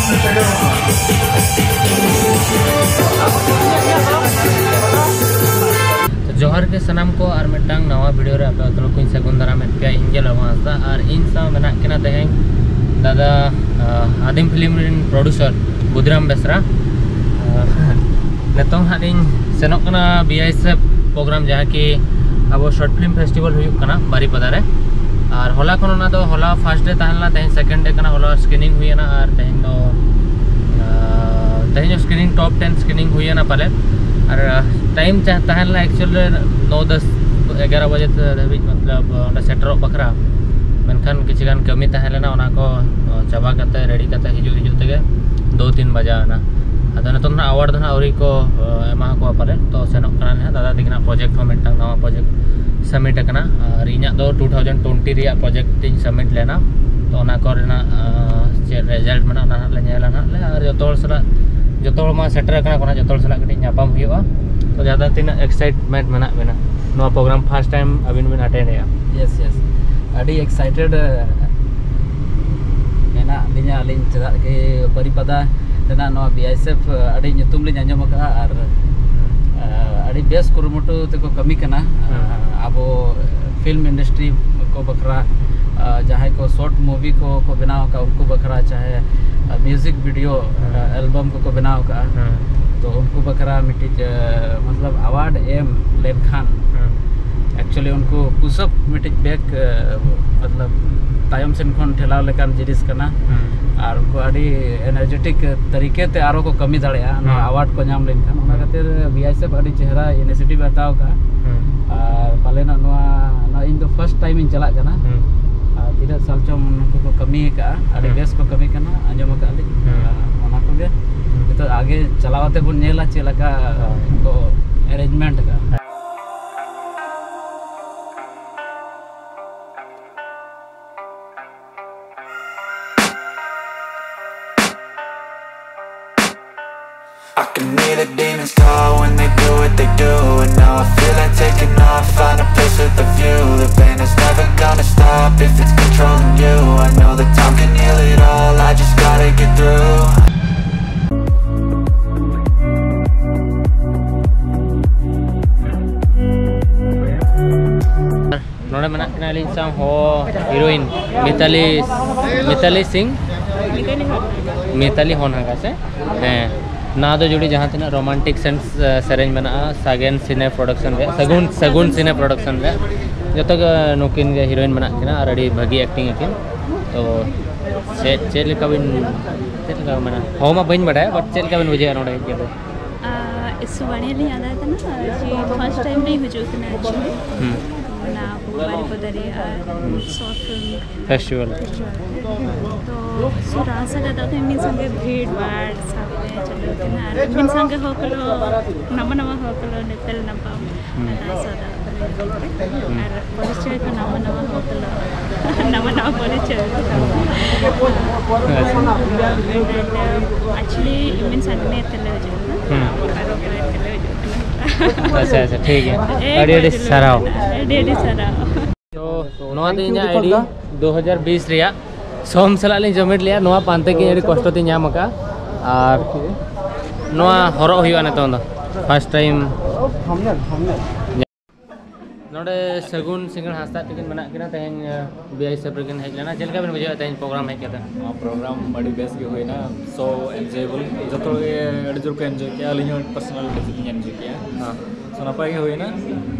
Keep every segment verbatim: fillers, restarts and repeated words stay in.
ᱛᱚ ᱡᱚᱦᱟᱨ ᱜᱮ ᱥᱟᱱᱟᱢ ᱠᱚ, ᱟᱨ ᱢᱤᱫᱴᱟᱝ ᱱᱟᱣᱟ ᱵᱷᱤᱰᱤᱭᱳ ᱨᱮ ᱟᱯᱮ ᱡᱚᱛᱚ ᱠᱚᱧ ᱥᱟᱹᱜᱩᱱ ᱫᱟᱨᱟᱢᱮᱫ ᱯᱮᱭᱟ᱾ ᱤᱧ ᱜᱮ ᱞᱚᱵᱚ ᱦᱟᱸᱥᱫᱟ, ᱟᱨ ᱤᱧ ᱥᱟᱶ ᱢᱮᱱᱟᱜ ᱠᱤᱱᱟ ᱛᱮᱦᱮᱧ ᱫᱟᱫᱟ, ᱟᱸ, ᱟᱫᱤᱢ ᱯᱷᱤᱞᱢ ᱨᱮᱱ ᱯᱨᱚᱰᱭᱩᱥᱟᱨ ᱵᱩᱫᱷᱨᱟᱢ ᱵᱮᱥᱨᱟ᱾ ᱟᱸ, ᱱᱤᱛᱚᱝ ᱦᱟᱸᱜ ᱞᱤᱧ ᱥᱮᱱᱚᱜ ᱠᱟᱱᱟ B I S F programme, ᱡᱟᱦᱟᱸ ᱠᱤ ᱟᱵᱚ ᱥᱚᱨᱴ ᱯᱷᱤᱞᱢ ᱯᱷᱮᱥᱴᱤᱵᱷᱟᱞ ᱦᱩᱭᱩᱜ ᱠᱟᱱᱟ ᱵᱟᱨᱤᱯᱟᱫᱟ ᱨᱮ᱾ ᱟᱨ ᱦᱚᱞᱟ ᱠᱷᱚᱱ, ᱚᱱᱟ ᱫᱚ ᱦᱚᱞᱟ ᱯᱷᱟᱥᱴ ᱰᱮ ᱛᱟᱦᱮᱸ ᱞᱮᱱᱟ, ᱛᱮᱦᱮᱧ ᱥᱮᱠᱮᱱᱰ ᱰᱮ ᱠᱟᱱᱟ᱾ ᱦᱚᱞᱟ ᱥᱠᱨᱤᱱᱤᱝ ᱦᱩᱭᱮᱱᱟ, ᱟᱨ ᱛᱮᱦᱮᱧ ᱫᱚ, ᱟᱸ, ᱛᱮᱦᱮᱧ ᱦᱚᱸ ᱥᱠᱨᱤᱱᱤᱝ, ᱴᱚᱯ ᱴᱮᱱ ᱥᱠᱨᱤᱱᱤᱝ ᱦᱩᱭᱮᱱᱟ ᱯᱟᱞᱮ᱾ ᱟᱨ, ᱟᱸ, ᱴᱟᱭᱤᱢ ᱪᱟ-, ᱛᱟᱦᱮᱸ ᱞᱮᱱᱟ ᱮᱠᱪᱩᱭᱮᱞ ᱨᱮ ᱱᱚ ᱫᱚᱥ ᱮᱜᱟᱨᱚ ᱵᱟᱡᱮ ᱫᱷᱟᱹᱵᱤᱡ, ᱢᱚᱛᱞᱚᱵ, ᱚᱸᱰᱮ ᱥᱮᱴᱮᱨᱚᱜ ᱵᱟᱠᱷᱨᱟ᱾ ᱢᱮᱱᱠᱷᱟᱱ ᱠᱤᱪᱷᱩ ᱜᱟᱱ ᱠᱟᱹᱢᱤ ᱛᱟᱦᱮᱸ ᱞᱮᱱᱟ, ᱚᱱᱟ ᱠᱚ, ᱟᱸ, ᱪᱟᱵᱟ ᱠᱟᱛᱮ, ᱨᱮᱰᱤ ᱠᱟᱛᱮ ᱦᱤᱡᱩᱜ ᱦᱤᱡᱩᱜ ᱛᱮᱜᱮ ᱫᱩ ᱛᱤᱱ ᱵᱟᱡᱟᱣ ᱮᱱᱟ᱾ ᱟᱫᱚ ᱱᱤᱛᱚᱝ ᱫᱚ ᱱᱟᱦᱟᱜ ᱟᱣᱟᱨᱰ ᱫᱚ ᱱᱟᱦᱟᱜ ᱟᱹᱣᱨᱤ ᱠᱚ, ᱟᱸ, ᱮᱢᱟ ᱠᱚᱣᱟ ᱯᱟᱞᱮ᱾ ᱛᱚ ᱥᱮᱱᱚᱜ ᱠᱟᱱᱟ ᱱᱟᱦᱟᱜ᱾ ᱫᱟᱫᱟ ᱛᱟᱹᱠᱤᱱᱟᱜ ᱯᱨᱚᱡᱮᱠᱴ ᱦᱚᱸ ᱢᱤᱫᱴᱟᱝ ᱱᱟᱣᱟ ᱯᱨᱚᱡᱮᱠᱴ ᱥᱟᱵᱢᱤᱴ ᱟᱠᱟᱱᱟ᱾ ᱟᱨ ᱤᱧᱟᱹᱜ ᱫᱚ ᱴᱩ ᱛᱷᱟᱣᱡᱮᱱᱰ ᱴᱩᱭᱮᱱᱴᱤ ᱨᱮᱭᱟᱜ ᱯᱨᱚᱡᱮᱠᱴ ᱤᱧ ᱥᱟᱵᱢᱤᱴ ᱞᱮᱱᱟ᱾ ᱛᱚ ᱚᱱᱟ ᱠᱚᱨᱮᱱᱟᱜ, ᱟᱸ, ᱪᱮᱫ ᱨᱮᱡᱟᱞᱴ ᱢᱮᱱᱟᱜᱼᱟ, ᱚᱱᱟ ᱦᱟᱸᱜ ᱞᱮ ᱧᱮᱞᱟ ᱱᱟᱦᱟᱜ ᱞᱮ᱾ ᱟᱨ ᱡᱚᱛᱚ ᱦᱚᱲ ᱥᱟᱞᱟᱜ, ᱡᱚᱛᱚ ᱦᱚᱲ ᱢᱟ ᱥᱮᱴᱮᱨ ᱟᱠᱟᱱᱟ ᱠᱚ ᱱᱟᱦᱟᱜ, ᱡᱚᱛᱚ ᱦᱚᱲ ᱥᱟᱞᱟᱜ ᱠᱟᱹᱴᱤᱡ ᱧᱟᱯᱟᱢ ᱦᱩᱭᱩᱜᱼᱟ᱾ ᱛᱚ ᱫᱟᱫᱟ, ᱛᱤᱱᱟᱹᱜ ᱮᱠᱥᱟᱭᱤᱴᱢᱮᱱᱴ ᱢᱮᱱᱟᱜ ᱵᱮᱱᱟ ᱱᱚᱣᱟ ᱯᱨᱳᱜᱨᱟᱢ ᱯᱷᱟᱥᱴ ᱴᱟᱭᱤᱢ ᱟᱹᱵᱤᱱ ᱵᱤᱱ ᱟᱴᱮᱱᱰ ᱮᱜᱼᱟ? ᱭᱮᱥ, ᱭᱮᱥ, ᱟᱹᱰᱤ ᱮᱠᱥᱟᱭᱴᱮᱰ ᱢᱮᱱᱟᱜ ᱞᱤᱧᱟ ᱟᱹᱞᱤᱧ, ᱪᱮᱫᱟᱜ ᱠᱤ ᱵᱟᱹᱨᱤᱯᱟᱫᱟ ᱨᱮᱱᱟᱜ ᱱᱚᱣᱟ ᱵᱤ ᱟᱭ ᱮᱥ ᱮᱯᱷ ᱟᱹᱰᱤ ᱧᱩᱛᱩᱢ ᱞᱤᱧ ᱟᱸᱡᱚᱢ ᱟᱠᱟᱫᱼᱟ, ᱟᱨ, ᱟᱨ ᱟᱹᱰᱤ ᱵᱮᱥ ᱠᱩᱨᱩᱢᱩᱴᱩ ᱛᱮᱠᱚ ᱠᱟᱹᱢᱤ ᱠᱟᱱᱟ᱾ ᱦᱮᱸ᱾ ᱟᱵᱚ ᱯᱷᱤᱞᱢ ᱤᱱᱰᱟᱥᱴᱨᱤ ᱠᱚ ᱵᱟᱠᱷᱨᱟ, ᱟᱨ ᱡᱟᱦᱟᱸᱭ ᱠᱚ ᱥᱚᱨᱴ ᱢᱩᱵᱷᱤ ᱠᱚ ᱠᱚ ᱵᱮᱱᱟᱣ ᱟᱠᱟᱫ, ᱩᱱᱠᱩ ᱵᱟᱠᱷᱨᱟ, ᱪᱟᱦᱮ ᱢᱤᱣᱡᱤᱠ ᱵᱷᱤᱰᱤᱭᱳ, ᱦᱮᱸ᱾ ᱮᱞᱵᱟᱢ ᱠᱚᱠᱚ ᱵᱮᱱᱟᱣ ᱟᱠᱟᱫᱼᱟ, ᱦᱮᱸ᱾ ᱛᱚ ᱩᱱᱠᱩ ᱵᱟᱠᱷᱨᱟ ᱢᱤᱫᱴᱤᱡ, ᱟᱸ, ᱢᱚᱛᱞᱚᱵ, ᱟᱣᱟᱨᱰ ᱮᱢ ᱞᱮᱱᱠᱷᱟᱱ, ᱦᱮᱸ᱾ ᱮᱠᱪᱩᱭᱮᱞᱤ ᱩᱱᱠᱩ ᱯᱩᱥᱟᱹᱯ ᱢᱤᱫᱴᱤᱡ ᱵᱮᱜᱽ, ᱟᱸ, ᱢᱚᱛᱞᱚᱵ, ᱛᱟᱭᱚᱢ ᱥᱮᱱ ᱠᱷᱚᱱ ᱴᱷᱮᱞᱟᱣ ᱞᱮᱠᱟᱱ ᱡᱤᱱᱤᱥ ᱠᱟᱱᱟ᱾ ᱦᱮᱸ᱾ ᱟᱨ ᱩᱱᱠᱩ ᱟᱹᱰᱤ ᱮᱱᱟᱨᱡᱮᱴᱤᱠ ᱛᱟᱹᱨᱤᱠᱟ ᱛᱮ ᱟᱨᱚ ᱠᱚ ᱠᱟᱹᱢᱤ ᱫᱟᱲᱮᱭᱟᱜᱼᱟ ᱱᱚᱣᱟ ᱦᱮᱸ᱾ ᱟᱣᱟᱨᱰ ᱠᱚ ᱧᱟᱢ ᱞᱮᱱᱠᱷᱟᱱ᱾ ᱚᱱᱟ ᱦᱮᱸ᱾ ᱠᱷᱟᱹᱛᱤᱨ ᱵᱤ ᱟᱭ ᱮᱥ ᱮᱯᱷ ᱟᱹᱰᱤ ᱪᱮᱦᱨᱟ ᱤᱱᱤᱥᱤᱭᱮᱴᱤᱵᱷ ᱮ ᱦᱟᱛᱟᱣ ᱟᱠᱟᱫᱼᱟ᱾ ᱦᱮᱸ᱾ ᱟᱨ ᱯᱟᱞᱮᱱᱟᱜ ᱱᱚᱣᱟ, ᱱᱚᱣᱟ ᱤᱧ ᱫᱚ ᱯᱷᱟᱥᱴ ᱴᱟᱭᱤᱢ ᱤᱧ ᱪᱟᱞᱟᱜ ᱠᱟᱱᱟ᱾ ᱦᱮᱸ᱾ ᱟᱨ ᱛᱤᱱᱟᱹᱜ ᱥᱟᱞ ᱪᱚᱝ ᱱᱩᱠᱩ ᱠᱚ ᱠᱟᱹᱢᱤ ᱟᱠᱟᱫᱼᱟ, ᱟᱹᱰᱤ ᱦᱮᱸ᱾ ᱵᱮᱥ ᱠᱚ ᱠᱟᱹᱢᱤ ᱠᱟᱱᱟ, ᱟᱸᱡᱚᱢ ᱟᱠᱟᱫ ᱞᱤᱧ᱾ ᱦᱮᱸ᱾ ᱟᱨ ᱚᱱᱟ ᱠᱚᱜᱮ ᱦᱮᱸ᱾ ᱱᱤᱛᱚᱜ ᱟᱜᱮ ᱪᱟᱞᱟᱣ ᱠᱟᱛᱮ ᱵᱚᱱ ᱧᱮᱞᱟ ᱪᱮᱫ ᱞᱮᱠᱟ ᱦᱳᱭ᱾ ᱠᱚ ᱮᱨᱮᱧᱡᱽᱢᱮᱱᱴ ᱟᱠᱟᱫᱼᱟ᱾ I can hear the demons call when they do what they do. And now I feel like taking off, find a place with a view. The pain is never gonna stop if it's controlling you. I know that time can heal it all, I just gotta get through. ᱥᱟᱶ ᱦᱚᱸ heroine ᱢᱤᱛᱟᱞᱤ, ᱢᱤᱛᱟᱞᱤ ᱥᱤᱝ, ᱢᱤᱛᱟᱞᱤ ᱦᱚᱱ ᱦᱟᱸᱜᱟ ᱥᱮ? ᱦᱮᱸ, ᱱᱚᱣᱟ ᱫᱚ ᱡᱩᱫᱤ ᱡᱟᱦᱟᱸ ᱛᱤᱱᱟᱹᱜ ᱨᱳᱢᱟᱱᱴᱤᱠ ᱥᱮᱱᱥ ᱥᱮᱨᱮᱧ ᱢᱮᱱᱟᱜᱼᱟ ᱥᱟᱜᱮᱱ ᱥᱤᱱᱮ ᱯᱨᱚᱰᱟᱠᱥᱚᱱ ᱨᱮᱭᱟᱜ, ᱥᱟᱹᱜᱩᱱ, ᱥᱟᱹᱜᱩᱱ ᱥᱤᱱᱮ ᱯᱨᱚᱰᱟᱠᱥᱚᱱ ᱨᱮᱭᱟᱜ, ᱡᱚᱛᱚ ᱜᱮ ᱱᱩᱠᱤᱱ ᱜᱮ ᱦᱤᱨᱳᱭᱤᱱ ᱢᱮᱱᱟᱜ ᱠᱤᱱᱟ ᱟᱨ ᱟᱹᱰᱤ ᱵᱷᱟᱹᱜᱤ ᱮᱠᱴᱤᱝ ᱟᱹᱠᱤᱱ᱾ ᱛᱚ ᱪᱮᱫ, ᱪᱮᱫ ᱞᱮᱠᱟ ᱵᱤᱱ, ᱪᱮᱫ ᱞᱮᱠᱟ ᱢᱮᱱᱟ, ᱦᱚᱸ ᱢᱟ ᱵᱟᱹᱧ ᱵᱟᱰᱟᱭᱟ, but ᱪᱮᱫ ᱞᱮᱠᱟ ᱵᱤᱱ ᱵᱩᱡᱷᱟᱹᱣᱟ ᱱᱚᱰᱮ ᱦᱮᱡ ᱠᱟᱛᱮ? ᱟᱨ ᱤᱥᱩ ᱵᱟᱲᱟᱭ ᱞᱤᱧ ᱟᱫᱟ ᱛᱟᱦᱮᱱᱟ ᱡᱮ ᱯᱷᱟᱨᱥᱴ ᱴᱟᱭᱤᱢ ᱞᱤᱧ ᱦᱤᱡᱩᱜ ᱠᱟᱱᱟ ᱮᱠᱪᱩᱭᱮᱞᱤ᱾ ᱦᱩᱸ᱾ ᱚᱱᱟ ᱵᱟᱨᱤ ᱯᱚᱫᱟᱨᱤ ᱟᱨ ᱥᱚᱨᱴ ᱯᱷᱤᱞᱢ ᱯᱷᱮᱥᱴᱤᱵᱷᱟᱞ᱾ ᱛᱚ ᱥᱩᱨ ᱟᱥᱟ ᱠᱟᱫᱟ ᱛᱟᱦᱮᱸ ᱢᱤᱫ ᱥᱚᱸᱜᱮ ᱵᱷᱤᱲ ᱵᱷᱟᱲ ᱥᱟᱶᱛᱮ ᱪᱟᱞᱟᱣ ᱠᱟᱱᱟ ᱟᱨ ᱢᱤᱫ ᱥᱚᱸᱜᱮ ᱦᱚᱲ ᱠᱚ ᱱᱟᱣᱟ ᱱᱟᱣᱟ ᱦᱚᱲ ᱠᱚ ᱧᱮᱯᱮᱞ ᱧᱟᱯᱟᱢ ᱦᱩᱸ᱾ ᱟᱥᱟ ᱫᱚ ᱦᱩᱸ᱾ ᱟᱨ ᱯᱚᱨᱤᱪᱚᱭ ᱠᱚ ᱱᱟᱣᱟ ᱱᱟᱣᱟ ᱦᱚᱲ ᱛᱩᱞᱟᱹᱣ᱾ ᱱᱟᱣᱟ ᱱᱟᱣᱟ ᱯᱚᱨᱤᱪᱚᱭ᱾ ᱟᱪᱪᱷᱟ᱾ ᱮᱠᱪᱩᱭᱮᱞᱤ ᱤᱧ ᱥᱟᱢᱱᱮ ᱛᱮᱞᱮ ᱦᱤᱡᱩᱜ ᱠᱟᱱᱟ᱾ ᱦᱩᱸ᱾ ᱟᱨ ᱚᱠᱚᱭ ᱛᱮᱞᱮ ᱦᱤᱡᱩᱜ ᱠᱟᱱᱟ᱾ ᱟᱪᱪᱷᱟ, ᱟᱪᱪᱷᱟ, ᱴᱷᱤᱠ ᱜᱮᱭᱟ᱾ ᱮᱭ ᱟᱹᱰᱤ, ᱟᱹᱰᱤ ᱢᱚᱡᱽ ᱥᱟᱨᱦᱟᱣ᱾ ᱟᱹᱰᱤ, ᱟᱹᱰᱤ ᱥᱟᱨᱦᱟᱣ᱾ ᱛᱚ, ᱱᱚᱣᱟ ᱫᱚ ᱤᱧᱟᱹᱜ ᱟᱭᱰᱤ ᱫᱩ ᱦᱟᱡᱟᱨ ᱵᱤᱥ ᱨᱮᱭᱟᱜ᱾ ᱥᱚᱢ ᱥᱟᱞᱟᱜ ᱞᱤᱧ ᱡᱚᱢᱮᱴ ᱞᱮᱜᱼᱟ, ᱱᱚᱣᱟ ᱯᱟᱱᱛᱮ ᱜᱮ ᱟᱹᱰᱤ ᱠᱚᱥᱴᱚ ᱛᱤᱧ ᱧᱟᱢ ᱟᱠᱟᱫᱼᱟ᱾ ᱟᱨ ᱱᱚᱣᱟ ᱦᱚᱨᱚᱜ ᱦᱩᱭᱩᱜᱼᱟ ᱱᱤᱛᱚᱝ ᱫᱚ, ᱯᱷᱟᱥᱴ ᱴᱟᱭᱤᱢ᱾ ᱱᱚᱰᱮ ᱥᱟᱹᱜᱩᱱ ᱥᱤᱸᱜᱟᱹᱲ ᱦᱟᱸᱥᱫᱟ ᱛᱟᱹᱠᱤᱱ ᱢᱮᱱᱟᱜ ᱠᱤᱱᱟ, ᱛᱮᱦᱮᱧ, ᱟᱸ, ᱵᱤ ᱟᱭ ᱥᱮᱯ ᱨᱮᱠᱤᱱ ᱦᱮᱡ ᱞᱮᱱᱟ᱾ ᱪᱮᱫ ᱞᱮᱠᱟ ᱵᱤᱱ ᱵᱩᱡᱷᱟᱹᱣᱮᱫ ᱛᱮᱦᱮᱧ ᱯᱨᱳᱜᱨᱟᱢ ᱦᱮᱡ ᱠᱟᱛᱮ? ᱱᱚᱣᱟ ᱯᱨᱳᱜᱨᱟᱢ ᱟᱹᱰᱤ ᱵᱮᱥ ᱜᱮ ᱦᱩᱭᱱᱟ, ᱥᱳ ᱮᱱᱡᱚᱭᱮᱵᱚᱞ, ᱡᱚᱛᱚ ᱦᱚᱲ ᱜᱮ ᱟᱹᱰᱤ ᱡᱳᱨ ᱠᱚ ᱮᱱᱡᱚᱭ ᱠᱮᱜᱼᱟ, ᱟᱹᱞᱤᱧ ᱦᱚᱸ ᱯᱟᱨᱥᱚᱱᱟᱞ ᱵᱮᱥ ᱞᱤᱧ ᱮᱱᱡᱚᱭ ᱠᱮᱜᱼᱟ᱾ ᱦᱮᱸ᱾ ᱥᱳ ᱱᱟᱯᱟᱭ ᱜᱮ ᱦᱩᱭᱱᱟ᱾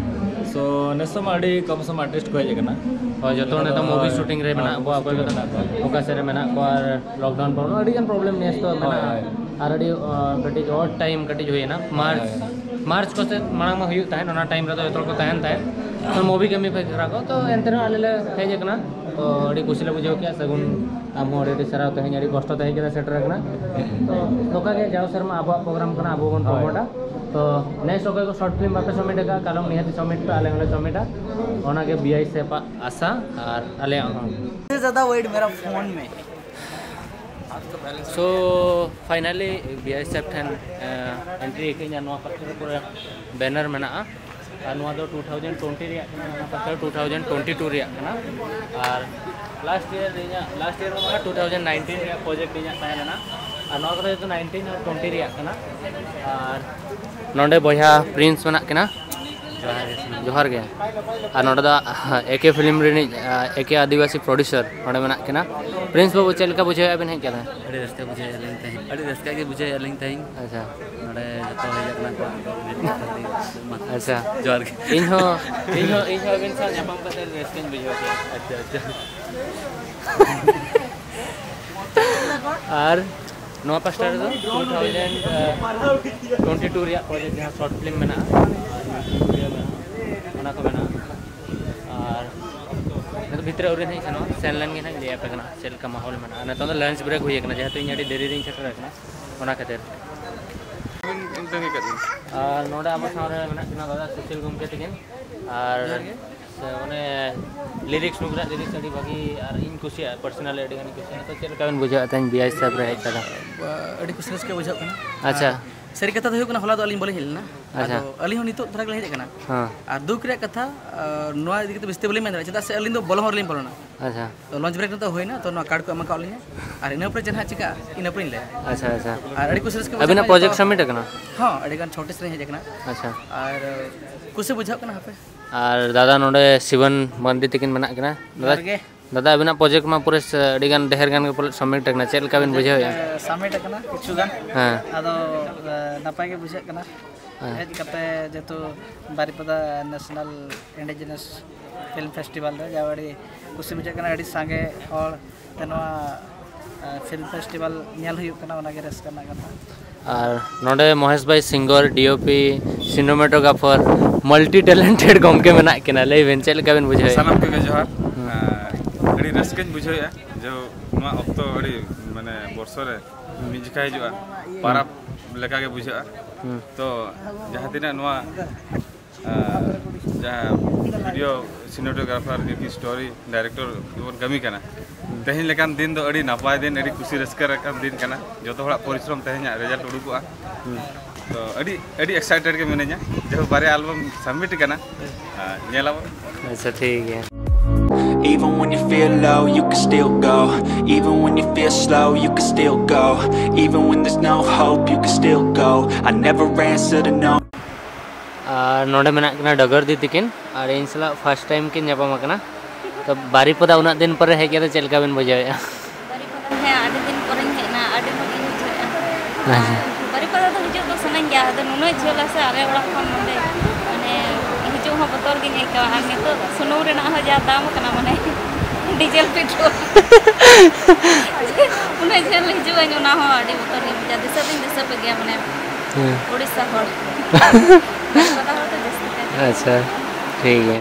ᱥᱳ ᱱᱮᱥ ᱢᱟ ᱟᱹᱰᱤ ᱠᱚᱢ ᱥᱚᱢ ᱟᱨᱴᱤᱥᱴ ᱠᱚ ᱦᱮᱡ ᱟᱠᱟᱱᱟ᱾ ᱦᱳᱭ, ᱡᱚᱛᱚ ᱱᱮᱛᱟᱨ ᱢᱩᱵᱷᱤ ᱥᱩᱴᱤᱝ ᱨᱮ ᱢᱮᱱᱟᱜ ᱠᱚᱣᱟ, ᱚᱠᱚᱭ ᱠᱚᱫᱚ ᱢᱮᱱᱟᱜ ᱠᱚᱣᱟ᱾ ᱚᱠᱟ ᱥᱮᱫ ᱨᱮ ᱢᱮᱱᱟᱜ ᱠᱚᱣᱟ, ᱟᱨ ᱞᱚᱠᱰᱟᱣᱩᱱ ᱯᱨᱚᱵᱞᱮᱢ ᱟᱹᱰᱤ ᱜᱟᱱ ᱯᱨᱚᱵᱞᱮᱢ ᱱᱮᱥ ᱫᱚ ᱦᱳᱭ, ᱢᱮᱱᱟᱜᱼᱟ᱾ ᱦᱳᱭ᱾ ᱟᱨ ᱟᱹᱰᱤ, ᱟᱸ, ᱠᱟᱹᱴᱤᱡ ᱚᱰ ᱴᱟᱭᱤᱢ ᱠᱟᱹᱴᱤᱡ ᱦᱩᱭᱮᱱᱟ, ᱢᱟᱨᱪ, ᱦᱳᱭ, ᱦᱳᱭ᱾ ᱢᱟᱨᱪ ᱠᱚ ᱥᱮᱫ ᱢᱟᱲᱟᱝ ᱢᱟ ᱦᱩᱭᱩᱜ ᱛᱟᱦᱮᱸᱫ, ᱚᱱᱟ ᱴᱟᱭᱤᱢ ᱨᱮᱫᱚ ᱡᱚᱛᱚ ᱦᱚᱲ ᱠᱚ ᱛᱟᱦᱮᱱ ᱛᱟᱦᱮᱸᱫ, ᱛᱚ ᱢᱩᱵᱷᱤ ᱠᱟᱹᱢᱤ ᱯᱮ ᱫᱷᱟᱨᱟ ᱠᱚ, ᱛᱚ ᱮᱱᱛᱮ ᱨᱮᱦᱚᱸ ᱟᱞᱮ ᱞᱮ ᱦᱮᱡ ᱟᱠᱟᱱᱟ᱾ ᱛᱚ ᱟᱹᱰᱤ ᱠᱩᱥᱤ ᱞᱮ ᱵᱩᱡᱷᱟᱹᱣ ᱠᱮᱜᱼᱟ᱾ ᱥᱟᱹᱜᱩᱱ, ᱟᱢ ᱦᱚᱸ ᱟᱹᱰᱤ ᱟᱹᱰᱤ ᱥᱟᱨᱦᱟᱣ, ᱛᱮᱦᱮᱧ ᱟᱹᱰᱤ ᱠᱚᱥᱴᱚ ᱛᱮ ᱦᱮᱡ ᱠᱟᱛᱮ ᱥᱮᱴᱮᱨ ᱟᱠᱟᱱᱟ᱾ ᱛᱚ ᱱᱚᱝᱠᱟ ᱜᱮ ᱡᱟᱣ ᱥᱮᱨᱢᱟ ᱟᱵᱚᱣᱟᱜ ᱯᱨᱳᱜᱨᱟᱢ ᱠᱟᱱᱟ, ᱟᱵᱚ ᱵᱚᱱ ᱦᱳᱭ᱾ ᱯᱨᱚᱢᱳᱴᱟ᱾ ᱛᱚ ᱱᱮᱠᱥᱴ ᱚᱠᱚᱭ ᱠᱚ ᱥᱚᱨᱴ ᱯᱷᱤᱞᱢ ᱵᱟᱯᱮ ᱥᱟᱵᱢᱤᱴ ᱟᱠᱟᱫᱼᱟ, ᱠᱟᱞᱚᱢ ᱱᱤᱦᱟᱹᱛ ᱥᱟᱵᱢᱤᱴ ᱯᱮ, ᱟᱞᱮ ᱦᱚᱸᱞᱮ ᱥᱟᱵᱢᱤᱴᱟ᱾ ᱚᱱᱟᱜᱮ ᱵᱤ ᱟᱭ ᱥᱮᱯᱟᱜ ᱟᱥᱟ ᱟᱨ ᱟᱞᱮᱭᱟᱜ ᱦᱚᱸ᱾ सबसे ज़्यादा वेट मेरा फ़ोन में। ᱥᱳ ᱯᱷᱟᱭᱱᱟᱞᱤ ᱵᱤ ᱟᱭ ᱥᱮᱯ ᱴᱷᱮᱱ, ᱮᱸ, ᱮᱱᱴᱨᱤ ᱟᱹᱠᱟᱹᱧᱟ᱾ ᱱᱚᱣᱟ ᱯᱟᱥᱴᱟ ᱨᱮ ᱯᱩᱨᱟᱹ ᱵᱮᱱᱟᱨ ᱢᱮᱱᱟᱜᱼᱟ᱾ ᱟᱨ ᱱᱚᱣᱟ ᱫᱚ ᱴᱩ ᱛᱷᱟᱣᱡᱮᱱᱰ ᱴᱩᱭᱮᱱᱴᱤ ᱨᱮᱭᱟᱜ ᱠᱟᱱᱟ, ᱦᱟᱱᱟ ᱯᱟᱥᱴᱟ ᱴᱩ ᱛᱷᱟᱣᱡᱮᱱᱰ ᱴᱩᱭᱮᱱᱴᱤ ᱴᱩ ᱨᱮᱭᱟᱜ ᱠᱟᱱᱟ᱾ ᱟᱨ ᱞᱟᱥᱴ ᱤᱭᱟᱨ ᱨᱮ ᱤᱧᱟᱹᱜ, ᱞᱟᱥᱴ ᱤᱭᱟᱨ ᱢᱟ ᱵᱟᱝᱟ, ᱴᱩ ᱛᱷᱟᱣᱡᱮᱱᱰ ᱱᱟᱭᱤᱱᱴᱤᱱ ᱨᱮᱭᱟᱜ ᱯᱨᱚᱡᱮᱠᱴ ᱤᱧᱟᱹᱜ ᱛᱟᱦᱮᱸ ᱞᱮᱱᱟ᱾ ᱟᱨ ᱱᱚᱣᱟ ᱠᱚᱫᱚ ᱡᱚᱛᱚ ᱱᱟᱭᱤᱱᱴᱤᱱ ᱟᱨ ᱴᱩᱭᱮᱱᱴᱤ ᱨᱮᱭᱟᱜ ᱠᱟᱱᱟ᱾ ᱟᱨ ᱱᱚᱰᱮ ᱵᱚᱭᱦᱟ ᱯᱨᱤᱱᱥ ᱢᱮᱱᱟᱜ ᱠᱤᱱᱟ᱾ ᱡᱚᱦᱟᱨ ᱜᱮ᱾ ᱟᱨ ᱱᱚᱰᱮ ᱫᱚ ᱮ ᱠᱮ ᱯᱷᱤᱞᱢ ᱨᱤᱱᱤᱡ ᱮ ᱠᱮ ᱟᱹᱫᱤᱵᱟᱹᱥᱤ ᱯᱨᱚᱰᱭᱩᱥᱟᱨ ᱱᱚᱰᱮ ᱢᱮᱱᱟᱜ ᱠᱤᱱᱟ᱾ ᱯᱨᱤᱱᱥ ᱵᱟᱹᱵᱩ, ᱪᱮᱫ ᱞᱮᱠᱟ ᱵᱩᱡᱷᱟᱹᱣᱮᱫᱼᱟ ᱵᱮᱱ ᱦᱮᱡ ᱠᱟᱛᱮ? ᱟᱹᱰᱤ ᱨᱟᱹᱥᱠᱟᱹ ᱵᱩᱡᱷᱟᱹᱣᱮᱫᱼᱟ ᱞᱤᱧ ᱛᱮᱦᱮᱧ, ᱟᱹᱰᱤ ᱨᱟᱹᱥᱠᱟᱹ ᱜᱮ ᱵᱩᱡᱷᱟᱹᱣᱮᱫᱼᱟ ᱞᱤᱧ ᱛᱮᱦᱮᱧ᱾ ᱟᱪᱪᱷᱟ᱾ ᱱᱚᱰᱮ ᱡᱚᱛᱚ ᱦᱮᱡ ᱟᱠᱟᱱᱟ ᱠᱚ᱾ ᱟᱪᱪᱷᱟ᱾ ᱡᱚᱦᱟᱨ ᱜᱮ᱾ ᱤᱧ ᱦᱚᱸ, ᱤᱧ ᱦᱚᱸ, ᱤᱧ ᱦᱚᱸ ᱟᱹᱵᱤᱱ ᱥᱟᱶ ᱧᱟᱯᱟᱢ ᱠᱟᱛᱮ ᱟᱹᱰᱤ ᱨᱟᱹᱥᱠᱟᱹᱧ ᱵᱩᱡᱷᱟᱹᱣ ᱠᱮᱫᱟ᱾ ᱟᱪᱪᱷᱟ, ᱟᱪᱪᱷᱟ᱾ ᱟᱨ ᱱᱚᱣᱟ ᱯᱟᱥᱴᱟ ᱨᱮᱫᱚ two thousand twenty two ᱨᱮᱭᱟᱜ ᱯᱨᱚᱡᱮᱠᱴ, ᱡᱟᱦᱟᱸ ᱥᱚᱨᱴ ᱯᱷᱤᱞᱢ ᱢᱮᱱᱟᱜᱼᱟ, ᱚᱱᱟ ᱠᱚ ᱢᱮᱱᱟᱜᱼᱟ᱾ ᱟᱨ ᱱᱤᱛᱚᱜ ᱵᱷᱤᱛᱨᱤ ᱟᱹᱣᱨᱤ ᱦᱟᱸᱜ ᱥᱮᱱᱚᱜᱼᱟ, ᱥᱮᱱ ᱞᱮᱱ ᱜᱮ ᱦᱟᱸᱜ ᱞᱟᱹᱭ ᱟᱯᱮ ᱠᱟᱱᱟ ᱪᱮᱫ ᱞᱮᱠᱟ ᱢᱟᱦᱚᱞ ᱢᱮᱱᱟᱜᱼᱟ᱾ ᱱᱤᱛᱚᱜ ᱫᱚ ᱞᱟᱱᱪ ᱵᱨᱮᱠ ᱦᱩᱭ ᱟᱠᱟᱱᱟ, ᱡᱮᱦᱮᱛᱩ ᱤᱧ ᱟᱹᱰᱤ ᱫᱮᱨᱤ ᱨᱤᱧ ᱥᱮᱴᱮᱨ ᱟᱠᱟᱱᱟ, ᱚᱱᱟ ᱠᱷᱟᱹᱛᱤᱨ᱾ ᱟᱨ ᱱᱚᱰᱮ ᱟᱵᱚ ᱥᱟᱶᱨᱮ ᱢᱮᱱᱟᱜ ᱠᱤᱱᱟ ᱫᱟᱫᱟ ᱥᱩᱥᱤᱞ ᱜᱚᱢᱠᱮ ᱛᱟᱹᱠᱤᱱ᱾ ᱟᱨ ᱥᱮ ᱚᱱᱮ ᱞᱤᱨᱤᱠᱥ, ᱱᱩᱠᱩᱣᱟᱜ ᱞᱤᱨᱤᱠᱥ ᱟᱹᱰᱤ ᱵᱷᱟᱹᱜᱤ, ᱟᱨ ᱤᱧ ᱠᱩᱥᱤᱭᱟᱜᱼᱟ, ᱯᱟᱨᱥᱚᱱᱟᱞᱤ ᱟᱹᱰᱤ ᱜᱟᱱᱤᱧ ᱠᱩᱥᱤᱭᱟᱜᱼᱟ᱾ ᱛᱚ, ᱪᱮᱫ ᱞᱮᱠᱟ ᱵᱮᱱ ᱵᱩᱡᱷᱟᱹᱣᱮᱫ ᱛᱟᱦᱮᱸᱫ ᱵᱤ ᱟᱭ ᱥᱟᱦᱮᱵᱽ ᱨᱮ ᱦᱮᱡ ᱠᱟᱛᱮ? ᱟᱹᱰᱤ ᱠᱩᱥᱤ ᱨᱟᱹᱥᱠᱟᱹ ᱵᱩᱡᱷᱟᱹᱜ ᱠᱟᱱᱟ᱾ ᱟᱪᱪᱷᱟ᱾ ᱟᱨ ᱥᱟᱹᱨᱤ ᱠᱟᱛᱷᱟ ᱫᱚ ᱦᱩᱭᱩᱜ ᱠᱟᱱᱟ, ᱦᱚᱞᱟ ᱫᱚ ᱟᱹᱞᱤᱧ ᱵᱟᱹᱞᱤᱧ ᱦᱮᱡ ᱞᱮᱱᱟ᱾ ᱟᱪᱪᱷᱟ᱾ ᱟᱫᱚ ᱟᱹᱞᱤᱧ ᱦᱚᱸ ᱱᱤᱛᱚᱜ ᱫᱷᱟᱨᱟ ᱜᱮᱞᱤᱧ ᱦᱮᱡ ᱟᱠᱟᱱᱟ᱾ ᱦᱮᱸ᱾ ᱟᱨ ᱫᱩᱠ ᱨᱮᱭᱟᱜ ᱠᱟᱛᱷᱟ, ᱟᱨ ᱱᱚᱣᱟ ᱤᱫᱤ ᱠᱟᱛᱮ ᱵᱮᱥᱤ ᱵᱟᱹᱞᱤᱧ ᱢᱮᱱ ᱫᱟᱲᱮᱭᱟᱜᱼᱟ, ᱪᱮᱫᱟᱜ ᱥᱮ ᱟᱹᱞᱤᱧ ᱫᱚ ᱵᱚᱞᱚ ᱦᱚᱸ ᱵᱟᱹᱞᱤᱧ ᱵᱚᱞᱚᱱᱟ᱾ ᱟᱪᱪᱷᱟ᱾ ᱛᱚ, ᱞᱚᱧᱪ ᱵᱨᱮᱠ ᱱᱤᱛᱚᱜ ᱦᱩᱭᱱᱟ, ᱛᱚ ᱱᱚᱣᱟ ᱠᱟᱨᱰ ᱠᱚ ᱮᱢ ᱟᱠᱟᱫ ᱞᱤᱧᱟ, ᱟᱨ ᱤᱱᱟᱹ ᱯᱚᱨᱮ ᱪᱮᱫ ᱦᱟᱸᱜ ᱪᱤᱠᱟᱹᱜᱼᱟ, ᱤᱱᱟᱹ ᱯᱚᱨᱮᱧ ᱞᱟᱹᱭᱟ᱾ ᱟᱪᱪᱷᱟ, ᱟᱪᱪᱷᱟ᱾ ᱟᱨ ᱟᱹᱰᱤ ᱠᱩᱥᱤ ᱨᱟᱹᱥᱠᱟᱹ ᱵᱩᱡᱷᱟᱹᱜ ᱟᱹᱵᱤᱱᱟᱜ ᱠᱟᱱᱟ ᱯᱨᱚᱡᱮᱠᱴ ᱡᱚᱛᱚ᱾ ᱥᱟᱵᱢᱤᱴ ᱟᱠᱟᱱᱟ? ᱦᱚᱸ, ᱟᱹᱰᱤ ᱜᱟᱱ ᱪᱷᱚ ᱴᱤ ᱥᱮᱨᱮᱧ ᱦᱮᱡ ᱟᱠᱟᱱᱟ᱾ ᱟᱪᱪᱷᱟ᱾ ᱟᱨ ᱠᱩᱥᱤ ᱵᱩᱡᱷᱟᱹᱜ ᱠᱟᱱᱟ, ᱦᱟᱯᱮ᱾ ᱟᱨ ᱫᱟᱫᱟ ᱱᱚᱰᱮ ᱥᱤᱵᱚᱱ ᱢᱟᱱᱰᱤ ᱛᱟᱹᱠᱤᱱ ᱢᱮᱱᱟᱜ ᱠᱤᱱᱟ᱾ ᱫᱟᱫᱟ, ᱡᱚᱦᱟᱨ ᱜᱮ᱾ ᱫᱟᱫᱟ, ᱟᱹᱵᱤᱱᱟᱜ ᱯᱨᱚᱡᱮᱠᱴ ᱢᱟ ᱯᱩᱨᱟᱹ ᱥ-, ᱟᱹᱰᱤ ᱜᱟᱱ, ᱰᱷᱮᱨ ᱜᱟᱱ ᱜᱮ ᱯᱟᱞᱮᱫ ᱥᱟᱵᱢᱤᱴ ᱟᱠᱟᱱᱟ, ᱪᱮᱫ ᱞᱮᱠᱟ ᱵᱤᱱ ᱵᱩᱡᱷᱟᱹᱣᱮᱫᱼᱟ? ᱥᱟᱵᱢᱤᱴ ᱟᱠᱟᱱᱟ ᱠᱤᱪᱷᱩ ᱜᱟᱱ᱾ ᱦᱮᱸ᱾ ᱟᱫᱚ, ᱮ, ᱱᱟᱯᱟᱭ ᱜᱮ ᱵᱩᱡᱷᱟᱹᱜ ᱠᱟᱱᱟ᱾ ᱦᱮᱸ᱾ ᱦᱮᱡ ᱠᱟᱛᱮ ᱡᱮᱦᱮᱛᱩ ᱵᱟᱨᱤᱯᱟᱫᱟ ᱱᱮᱥᱱᱟᱞ ᱤᱱᱰᱤᱡᱤᱱᱟᱥ ᱯᱷᱤᱞᱢ ᱯᱷᱮᱥᱴᱤᱵᱷᱟᱞ ᱨᱮ ᱡᱟ ᱟᱹᱰᱤ ᱠᱩᱥᱤ ᱵᱩᱡᱷᱟᱹᱜ ᱠᱟᱱᱟ, ᱟᱹᱰᱤ ᱥᱟᱸᱜᱮ ᱦᱚᱲ ᱛᱮ ᱱᱚᱣᱟ, ᱮ, ᱯᱷᱤᱞᱢ ᱯᱷᱮᱥᱴᱤᱵᱷᱟᱞ ᱧᱮᱞ ᱦᱩᱭᱩᱜ ᱠᱟᱱᱟ, ᱚᱱᱟᱜᱮ ᱨᱟᱹᱥᱠᱟᱹ ᱨᱮᱱᱟᱜ ᱠᱟᱛᱷᱟ᱾ ᱟᱨ ᱱᱚᱰᱮ ᱢᱚᱦᱮᱥ ᱵᱷᱟᱭ ᱥᱤᱝᱜᱚᱨ, ᱰᱤ ᱳ ᱯᱤ, ᱥᱤᱱᱮᱢᱟᱴᱳᱜᱨᱟᱯᱷᱟᱨ, ᱢᱟᱞᱴᱤ ᱴᱮᱞᱮᱱᱴᱮᱰ ᱜᱚᱢᱠᱮ ᱢᱮᱱᱟᱜ ᱠᱤᱱᱟ᱾ ᱞᱟᱹᱭ ᱵᱮᱱ, ᱪᱮᱫ ᱞᱮᱠᱟ ᱵᱮᱱ ᱵᱩᱡᱷᱟᱹᱣᱮᱫᱼᱟ? ᱥᱟᱱᱟᱢ ᱠᱚᱜᱮ ᱡᱚᱦᱟᱨ᱾ ᱦᱩᱸ᱾ ᱟᱨ ᱟᱹᱰᱤ ᱨᱟᱹᱥᱠᱟᱹᱧ ᱵᱩᱡᱷᱟᱹᱣᱮᱫᱼᱟ ᱡᱮ ᱱᱚᱣᱟ ᱚᱠᱛᱚ ᱟᱹᱰᱤ, ᱢᱟᱱᱮ, ᱵᱚᱨᱥᱚ ᱨᱮ ᱢᱤᱫ ᱡᱚᱠᱷᱟ ᱦᱤᱡᱩᱜᱼᱟ, ᱦᱩᱸ᱾ ᱯᱟᱨᱟᱵᱽ ᱞᱮᱠᱟ ᱜᱮ ᱵᱩᱡᱷᱟᱹᱜᱼᱟ᱾ ᱦᱩᱸ᱾ ᱛᱚ, ᱡᱟᱦᱟᱸ ᱛᱤᱱᱟᱹᱜ ᱱᱚᱣᱟ ᱟᱨ ᱡᱟᱦᱟᱸ ᱵᱷᱤᱰᱤᱭᱳ ᱥᱤᱱᱮᱢᱟᱴᱳᱜᱨᱟᱯᱷᱟᱨ, ᱡᱩᱫᱤ ᱥᱴᱳᱨᱤ ᱰᱟᱭᱨᱮᱠᱴᱚᱨ ᱵᱚᱱ ᱠᱟᱹᱢᱤ ᱠᱟᱱᱟ, ᱛᱮᱦᱮᱧ ᱞᱮᱠᱟᱱ ᱫᱤᱱ ᱫᱚ ᱟᱹᱰᱤ ᱱᱟᱯᱟᱭ ᱫᱤᱱ, ᱟᱹᱰᱤ ᱠᱩᱥᱤ ᱨᱟᱹᱥᱠᱟᱹ ᱞᱮᱠᱟᱱ ᱫᱤᱱ ᱠᱟᱱᱟ᱾ ᱡᱚᱛᱚ ᱦᱚᱲᱟᱜ ᱯᱚᱨᱤᱥᱨᱚᱢ ᱛᱮᱦᱮᱧᱟᱜ ᱨᱮᱡᱟᱞᱴ ᱩᱰᱩᱠᱚᱜᱼᱟ᱾ ᱦᱩᱸ᱾ ᱛᱚ ᱟᱹᱰᱤ, ᱟᱹᱰᱤ ᱮᱠᱥᱟᱭᱴᱮᱰ ᱜᱮ ᱢᱤᱱᱟᱹᱧᱟ, ᱡᱮᱦᱮᱛᱩ ᱵᱟᱨᱭᱟ ᱟᱞᱵᱟᱢ ᱥᱟᱵᱢᱤᱴ ᱠᱟᱱᱟ᱾ ᱟᱨ ᱧᱮᱞᱟᱵᱚᱱ᱾ ᱟᱪᱪᱷᱟ, ᱴᱷᱤᱠ ᱜᱮᱭᱟ᱾ Even when you feel low, you can still go. Even when you feel slow, you can still go. Even when there's no hope, you can still go. I never answer to no. ᱟᱨ ᱱᱚᱰᱮ ᱢᱮᱱᱟᱜ ᱠᱤᱱᱟ ᱰᱚᱜᱚᱨ ᱫᱤᱫᱤ ᱛᱤᱠᱤᱱ, ᱟᱨ ᱤᱧ ᱥᱟᱞᱟᱜ first time ᱠᱤᱱ ᱧᱟᱯᱟᱢ ᱟᱠᱟᱱᱟ᱾ ᱛᱚ, ᱵᱟᱨᱤᱯᱚᱫᱟ ᱩᱱᱟᱹᱜ ᱫᱤᱱ ᱯᱚᱨᱮ ᱦᱮᱡ ᱠᱟᱛᱮ ᱪᱮᱫ ᱞᱮᱠᱟ ᱵᱤᱱ ᱵᱩᱡᱷᱟᱹᱣᱮᱫᱼᱟ? ᱵᱟᱨᱤᱯᱚᱫᱟ, ᱦᱮᱸ, ᱟᱹᱰᱤ ᱫᱤᱱ ᱯᱚᱨᱮᱧ ᱦᱮᱡ ᱮᱱᱟ, ᱟᱹᱰᱤ ᱢᱚᱡᱽ ᱤᱧ ᱵᱩᱡᱷᱟᱹᱣᱮᱫᱼᱟ᱾ ᱟᱪᱪᱷᱟ᱾ ᱟᱨ ᱵᱟᱨᱤᱯᱚᱫᱟ ᱫᱚ ᱦᱤᱡᱩᱜ ᱫᱚ ᱥᱟᱱᱟᱧ ᱜᱮᱭᱟ, ᱟᱫᱚ ᱱᱩᱱᱟᱹᱜ ᱡᱷᱟᱹᱞᱟ ᱥᱮ ᱟᱞᱮ ᱚᱲᱟᱜ ᱠᱷᱚᱱ ᱱᱚᱰᱮ, ᱢᱟᱱᱮ, ᱦᱤᱡᱩᱜ ᱦᱚᱸ ᱵᱚᱛᱚᱨ ᱜᱤᱧ ᱟᱹᱭᱠᱟᱹᱣᱟ᱾ ᱟᱨ ᱱᱤᱛᱚᱜ ᱥᱩᱱᱩᱢ ᱨᱮᱱᱟᱜ ᱦᱚᱸ ᱡᱟ ᱫᱟᱢ ᱟᱠᱟᱱᱟ, ᱢᱟᱱᱮ, ᱰᱤᱡᱮᱞ ᱯᱮᱴᱨᱳᱞ᱾ ᱩᱱᱟᱹᱜ ᱡᱷᱟᱹᱞ ᱦᱤᱡᱩᱜ ᱟᱹᱧ, ᱚᱱᱟ ᱦᱚᱸ ᱟᱹᱰᱤ ᱵᱚᱛᱚᱨ ᱜᱤᱧ ᱵᱩᱡᱟ᱾ ᱫᱤᱥᱟᱹ ᱫᱚᱧ ᱫᱤᱥᱟᱹ ᱯᱮ ᱜᱮᱭᱟ, ᱢᱟᱱᱮ, ᱦᱮᱸ᱾ ᱩᱲᱤᱥᱥᱟ ᱦᱚᱲ᱾ ᱵᱟᱨᱤᱯᱟᱫᱟ ᱦᱚᱲ ᱫᱚ ᱡᱟᱹᱥᱛᱤ ᱠᱟᱭᱛᱮ᱾ ᱟᱪᱪᱷᱟ, ᱴᱷᱤᱠ ᱜᱮᱭᱟ᱾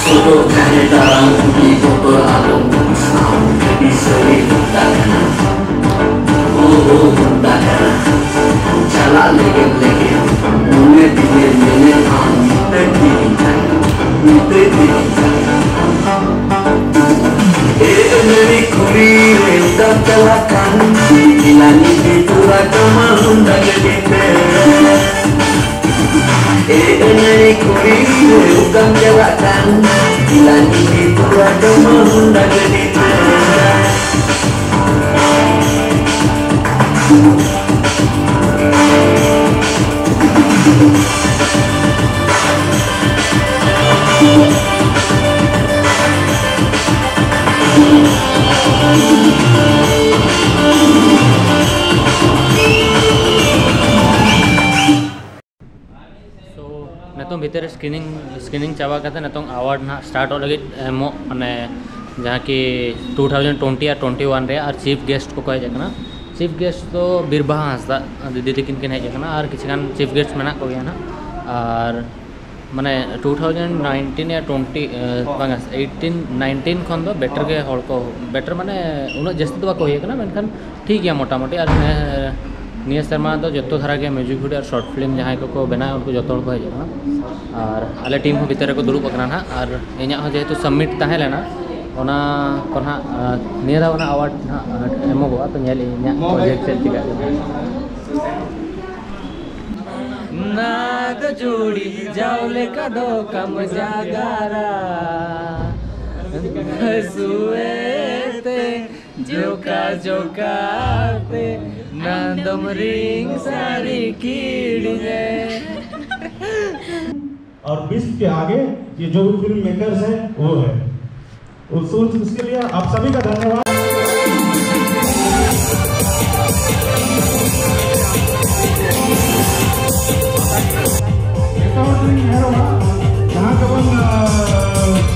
ᱥᱚᱫᱚᱨ ᱛᱟᱦᱮᱸ ᱫᱟᱨᱟᱢ ᱠᱩᱞᱤ ᱵᱚᱛᱚᱨ ᱟᱞᱚᱢ ᱵᱩᱡᱷᱟᱹᱣ, ᱟᱹᱰᱤ ᱥᱟᱹᱨᱤ ᱦᱚᱸ ᱛᱟᱦᱮᱱᱟ᱾ ᱚᱦᱚ ᱦᱚᱸᱰᱟ ᱠᱟᱱᱟ᱾ ᱪᱟᱞᱟᱜ ᱞᱮᱜᱮᱢ ᱞᱮᱜᱮᱢ, ᱢᱚᱱᱮ ᱛᱤᱧᱮ ᱢᱮᱱᱮᱫ ᱟᱢ, ᱢᱤᱫᱴᱮᱱ ᱛᱤᱨᱤᱧ ᱛᱟᱭᱱᱚᱢ, ᱢᱤᱫᱴᱮᱱ ᱛᱤᱨᱤᱧ ᱛᱟᱭᱱᱚᱢ᱾ ᱮ ᱱᱟᱹᱲᱤ ᱠᱩᱲᱤ ᱨᱮ ᱚᱠᱟᱢ ᱪᱟᱞᱟᱜ ᱠᱟᱱ, ᱤᱞᱟ ᱧᱤᱫᱤ ᱛᱚᱨᱟ ᱠᱟᱢᱟ ᱦᱚᱸᱰᱟ ᱜᱟᱹᱰᱤ ᱛᱮ᱾ ᱮ ᱱᱟᱹᱲᱤ ᱠᱩᱲᱤ ᱨᱮ ᱚᱠᱟᱢ ᱪᱟᱞᱟᱜ ᱠᱟᱱ, ᱤᱞᱟ ᱧᱤᱫᱤ ᱛᱚᱨᱟ ᱠᱟᱢᱟ ᱦᱚᱸᱰᱟ ᱜᱟᱹᱰᱤ ᱛᱮ᱾ So, ᱱᱤᱛᱚᱝ ᱵᱷᱤᱛᱤᱨ ᱨᱮ screening, screening ᱪᱟᱵᱟ ᱠᱟᱛᱮ ᱱᱤᱛᱚᱝ award ᱱᱟᱦᱟᱜ startᱚᱜ ᱞᱟᱹᱜᱤᱫ ᱮᱢᱚᱜ, ᱢᱟᱱᱮ, ᱡᱟᱦᱟᱸ ᱠᱤ two thousand twenty ᱟᱨ twenty one ᱨᱮ, ᱟᱨ chief guest ᱠᱚᱠᱚ ᱦᱮᱡ ᱟᱠᱟᱱᱟ᱾ Chief guest ᱫᱚ ᱵᱤᱨ ᱵᱟᱦᱟ ᱦᱟᱸᱥᱫᱟ ᱫᱤᱫᱤ ᱛᱟᱹᱠᱤᱱ ᱠᱤᱱ ᱦᱮᱡ ᱟᱠᱟᱱᱟ, ᱟᱨ ᱠᱤᱪᱷᱩ ᱜᱟᱱ chief guest ᱢᱮᱱᱟᱜ ᱠᱚᱜᱮᱭᱟ ᱱᱟᱦᱟᱜ᱾ ᱟᱨ, ᱢᱟᱱᱮ, two thousand nineteen ᱭᱟ twenty, ᱮ, ᱵᱟᱝᱟ, eighteen nineteen ᱠᱷᱚᱱ ᱫᱚ better ᱜᱮ ᱦᱚᱲ ᱠᱚ, better ᱢᱟᱱᱮ ᱩᱱᱟᱹᱜ ᱡᱟᱹᱥᱛᱤ ᱫᱚ ᱵᱟᱠᱚ ᱦᱩᱭ ᱟᱠᱟᱱᱟ, ᱢᱮᱱᱠᱷᱟᱱ ᱴᱷᱤᱠ ᱜᱮᱭᱟ ᱢᱚᱴᱟᱢᱩᱴᱤ᱾ ᱟᱨ ᱱᱮ-, ᱱᱤᱭᱟᱹ ᱥᱮᱨᱢᱟ ᱫᱚ ᱡᱚᱛᱚ ᱫᱷᱟᱨᱟ ᱜᱮ music video ᱟᱨ short film ᱡᱟᱦᱟᱸᱭ ᱠᱚᱠᱚ ᱵᱮᱱᱟᱣᱟ, ᱩᱱᱠᱩ ᱡᱚᱛᱚ ᱦᱚᱲ ᱠᱚ ᱦᱮᱡ ᱟᱠᱟᱱᱟ᱾ ᱟᱨ ᱟᱞᱮ team ᱦᱚᱸ ᱵᱷᱤᱛᱟᱹᱨ ᱨᱮᱠᱚ ᱫᱩᱲᱩᱵ ᱟᱠᱟᱱᱟ ᱱᱟᱦᱟᱜ, ᱟᱨ ᱤᱧᱟᱹᱜ ᱦᱚᱸ ᱡᱮᱦᱮᱛᱩ submit ᱛᱟᱦᱮᱸ ᱞᱮᱱᱟ, ᱚᱱᱟ ᱠᱚ ᱱᱟᱦᱟᱜ, ᱟᱨ ᱱᱤᱭᱟᱹ ᱫᱷᱟᱣ ᱚᱱᱟ award ᱱᱟᱦᱟᱜ ᱮᱢᱚᱜᱚᱜᱼᱟ, ᱛᱚ ᱧᱮᱞ ᱤᱧ ᱤᱧᱟᱹᱜ project ᱪᱮᱫ ᱪᱤᱠᱟᱹᱜ ᱠᱟᱱᱟ᱾ ᱚᱱᱟ ᱫᱚ ᱡᱩᱲᱤ ᱡᱟᱣ ᱞᱮᱠᱟ ᱫᱚ ᱠᱟᱢ ᱡᱟᱜᱟᱨᱟ᱾ ᱦᱟᱹᱥᱩᱭᱮ ᱛᱮ ᱡᱚᱠᱟ ᱡᱚᱠᱟ ᱛᱮ ᱱᱟᱱᱫᱚᱢ ᱨᱤᱝ ᱥᱟᱹᱨᱤ ᱠᱤᱲᱤᱧᱮ᱾ और बिस्क के आगे ये जो भी फिल्म मेकर्स हैं, वो है। उस, उस, उसके लिए आप सभी का धन्यवाद। ᱡᱟᱦᱟᱸ ᱜᱮᱵᱚᱱ, ᱟᱸ,